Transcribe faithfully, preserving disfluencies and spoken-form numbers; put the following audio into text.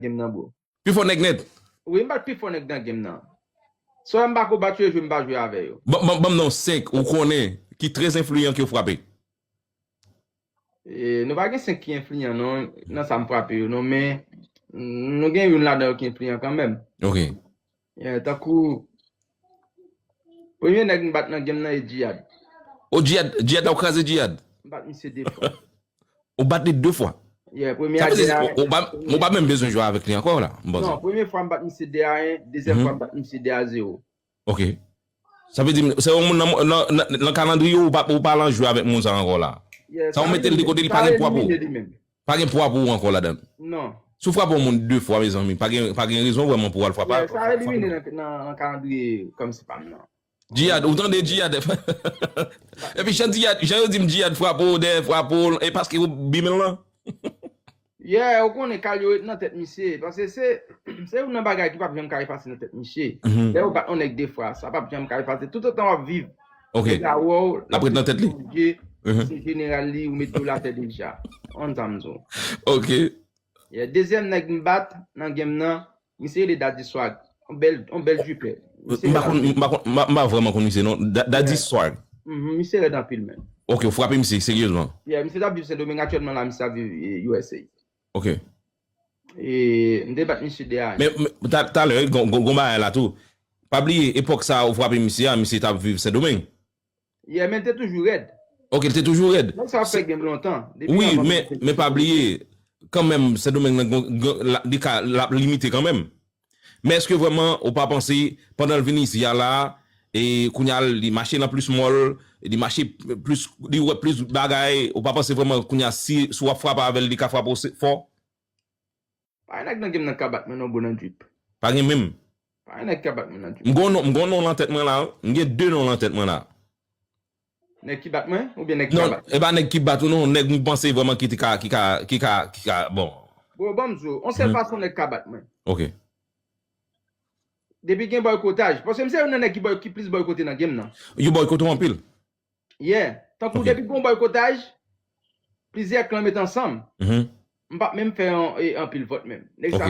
game nan, bro. Pi fò nèg nèt. Wi, m bat pi fò nèg nan game nan. Swa m pa ko bat yo, jwe m pa jwe avè yo. Ban m non senk ou konnen ki trè enfliyan ke w frape. E, nou pa gen senk ki enfliyan non, nan sa m frape yo non, men nou gen youn ladan yo ki enfliyan kanmenm. Ok. Yeah, tankou premye nèg m bat nan game nan e Jihad. O Jihad, Jihad la ou kraze Jihad. M bat misye de fwa. Ou bat li de fwa. Yeah, premye a Jihad. Ou pa, ou pa menm bezwen jwe avèk li ankò la. Non, premye fwa m bat misye de a en, dezyèm fwa m bat misye de a zewo. Ok. Sa vle di, se yon moun nan, nan, nan, nan kalandriye ou pa, ou pa lan jwe avèk moun sa ankò la. Yeah, sa ou mete l de kote, li pa gen pwa pou ou. Pa gen pwa pou ou ankò ladan. Non. Si w frape yon moun de fwa, mezanmi, pa gen, pa gen rezon vrèman pou w al frape. Yeah, sa elimine nan, nan, nan kalandriye kòmsi pa m nan. Jihad, ou tande Jihad? Epi jan Jihad, jan yo di m Jihad frape w, dèyè frape w, e paske ou bimen l lan? Yeah, ou konnen kal yo ret nan tèt misye. Paske se, se youn nan bagay ki p ap janm ka efase nan tèt misye. Lè ou bat yon nèg de fwa, sa p ap janm ka efase. Toutotan w ap viv, nèg la wè w, l ap ret nan tèt li. Sonje, se jeneral li, ou mete l atè deja. Konn sa m di w. Ok. Yeah, dezyèm nèg m bat nan game nan, misye rele Daddy Swag. Yon bèl, yon bèl dripper. M pa konn, m pa konn, m pa, m pa vrèman konn misye non. Da-, Daddy Swag. Mhm, misye rèd anpil, men. Ok, ou frape misye, seryezman. Yeah, misye t ap viv Sendomeng, aktyèlman la, misye ap viv, eh, U S A. Ok. E m te bat misye de a en. Men, men, ta-, talè, gon, gon, gon bagay la tou. Pa bliye, epòk sa a, ou frape misye a, misye t ap viv Sendomeng. Yeah, men l te toujou rèd. Ok, l te toujou rèd. Nèg sa ap fè game lontan. Wi, men, men pa bliye, kanmenm, Sendomeng nan, gon, gon, la, li ka, l ap limite kanmenm. Men èske vrèman, ou pa panse, pandan l vin isi a la, e kounye a, li mache nan plis mall, li mache plis, li wè plis bagay, ou pa panse vrèman, kounye a, si, si w ap frape avè l, li ka frape w se-, fò? Pa gen nèg nan game nan k ka bat mwen non, bro, nan drip. Pa gen menm. Pa gen nèg k ka bat mwen nan drip. M gon non, m gon non lan tèt mwen la, wi. M gen de non lan tèt mwen la. Nèg ki bat mwen, oubyen nèg ki ka bat? Non, e pa nèg ki bat ou non, nèg m panse vrèman ki te ka, ki ka, ki ka, ki ka, bon. Bro, ban m di w, yon sèl fason nèg ka bat mwen. Ok. Depi gen bòykotaj. Paske m se youn nan nèg ki bòy-, ki plis bòykote nan game nan. Yo bòykote w anpil. Yeah. Tankou depi gon bòykotaj, plizyè klan met ansanm. M p ap menm fè an, e, anpil vòt menm. Nèg sa